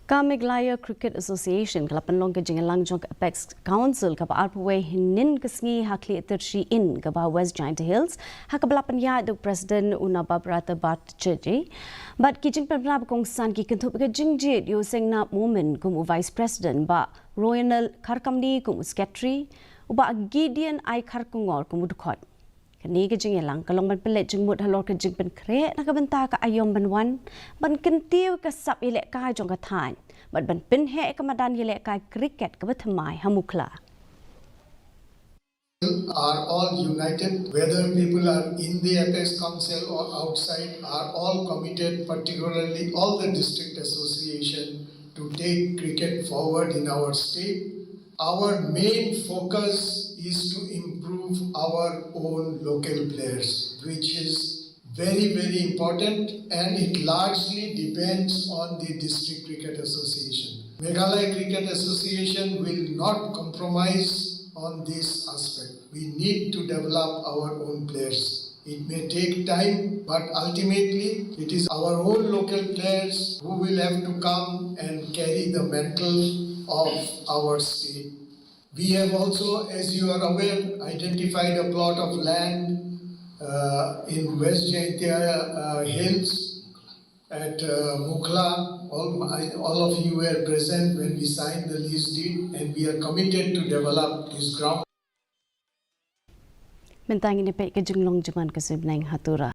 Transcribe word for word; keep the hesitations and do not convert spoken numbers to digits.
Ka Meghalaya Cricket Association ka la pynlong ka jingïalang jong ka Apex Council kaba arphew wei hynnin ka sngi ha Khliehtirshiin kaba West Jaintia Hills, ha kaba la pynïaid da u President u Nabab Rata Bhattacharjee. Bad ki jingpynpaw kongsan ki kynthup ka jingjied ïa u Sengnab Momin kum u Vice President, Bah Royanel Kharkamni kum u Secretary, u Bah Gideon I Kharkongor kum u dkhot. Kane ka jingïalang ka long ban pynleit jingmut halor ka jingpynkhreh na ka bynta ka aïom ban wan, ban kyntiew ka sap ïalehkai jong ka thaiñ bad ban pynheh ka madan ïalehkai cricket kaba thymmai ha Mukhla. Are all united, whether people are in the Apex Council or outside, are all committed, particularly all the district association, to take cricket forward in our state. Our main focus is to improve our own local players, which is very, very important, and it largely depends on the District Cricket Association. Meghalaya Cricket Association will not compromise on this aspect. We need to develop our own players. It may take time, but ultimately it is our own local players who will have to come and carry the mantle of our state. We have also, as you are aware, identified a plot of land uh, in West Jaintia uh, Hills at uh, Mukhla. All, I, all of you were present when we signed the lease deed, and we are committed to develop this ground. Mynta ngin ïa peit ka jinglong jingman ka Sui Bneng ha Tura.